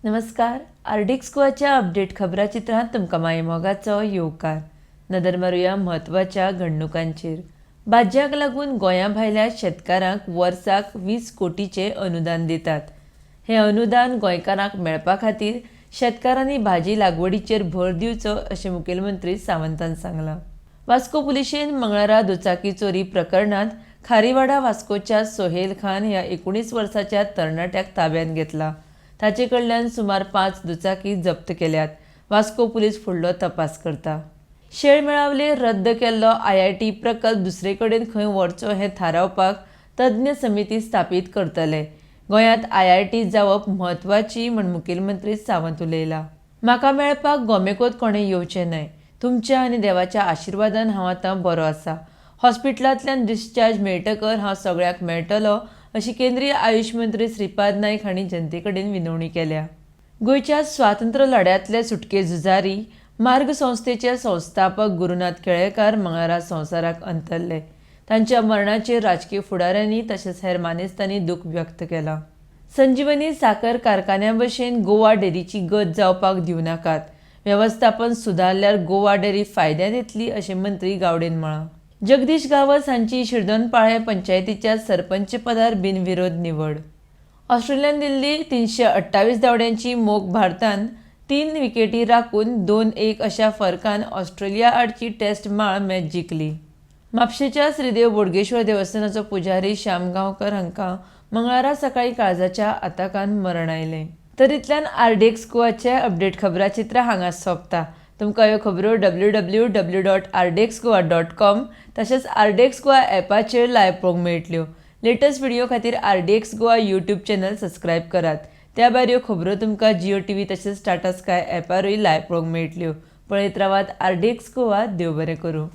नमस्कार, RDX गोवाच्या update खबराचित्रांत तुमकां मायेमोगाचो येवकार. नदर मारुया म्हत्वाच्या घडणुकांचेर. भाजयाक लागून गोंया भायल्या शेतकारांक वर्साक 20 कोटीचें अनुदान दितात. हें अनुदान गोंयकारांक मेळपा खातीर शेतकारांनी भाजी लागवडीचेर भर दिवचो अशें मुखेलमंत्री सावंतान सांगलां. वास्को पुलिशेन मंगळारा दुचाकी चोरी प्रकरणांत खारीवाडा वास्कोच्या सोहेल खान ह्या 19 वर्साच्या तरणाट्याक ताब्यांत घेतला. ताचे कडल्यान सुमार 5 दुचाकी जप्त केल्यात. वास्को पुलीस फुडलो तपास करता. शेळ मेळावले रद्द केल्लो आयआयटी प्रकल्प दुसरे कडेन खंय व्हरचो हें थारावपाक तज्ञ समिती स्थापीत करतले. गोंयांत आयआयटी जावप म्हत्वाची म्हूण मुखेलमंत्री सावंत उलयला. म्हाका मेळपाक गोमेकोत कोणें येवचें न्हय. तुमच्या आनी देवाच्या आशिर्वादान हांव आतां बरो आसा. हॉस्पिटलांतल्यान डिस्चार्ज मेळटकर हांव सगळ्यांक मेळटलो अशी केंद्रीय आयुश मंत्री श्रीपाद नायक हांणी जनते कडेन विनवणी केल्या. गोंयच्या स्वातंत्र्य लढ्यांतले सुटके झुजारी, मार्ग संस्थेचे संस्थापक गुरुनाथ केळेकार मंगळारा संवसाराक अंतरले. तांच्या मरणाचेर राजकीय फुडाऱ्यांनी तशेंच हेर मानेस्तांनी दूख व्यक्त केलां. संजीवनी साकर कारखान्या भशेन गोवा डेअरीची गत जावपाक दिवनाकात. वेवस्थापन सुदारल्यार गोवा डेअरी फायद्यांत येतली अशें मंत्री गावडेन म्हळां. जगदीश गांवस हांची शिरदोन पाळें पंचायतीच्या सरपंच पदार बिनविरोध निवड. ऑस्ट्रेलियान दिल्ली 328 धांवड्यांची मोख भारतान 3 विकेटी राखून 2-1 अशा फरकान ऑस्ट्रेलिया आडची टेस्ट माळ मॅच जिखली. म्हापशेंच्या श्रीदेव बोडगेश्वर देवस्थानाचो पुजारी श्याम गांवकर हांकां मंगळारा सकाळीं काळजाच्या आताकान मरण आयलें. तर इतल्यान आरडीएक्स गोवाचे अपडेट खबराचित्र हांगा सोंपता. तुमकां ह्यो खबरो www.rdxgoa.com तशेंच आरडीएक्स गोवा एपाचेर लायव्ह पळोवंक मेळटल्यो. लेटस्ट व्हिडिओ खातीर RDX Goa YouTube channel subscribe करात. त्या भायर ह्यो खबरो तुमकां जिओ टीव्ही तशेंच टाटा स्काय एपारूय लायव्ह पळोवंक मेळटल्यो. पळयत रावात आरडीएक्स गोवा. देव बरें करूं.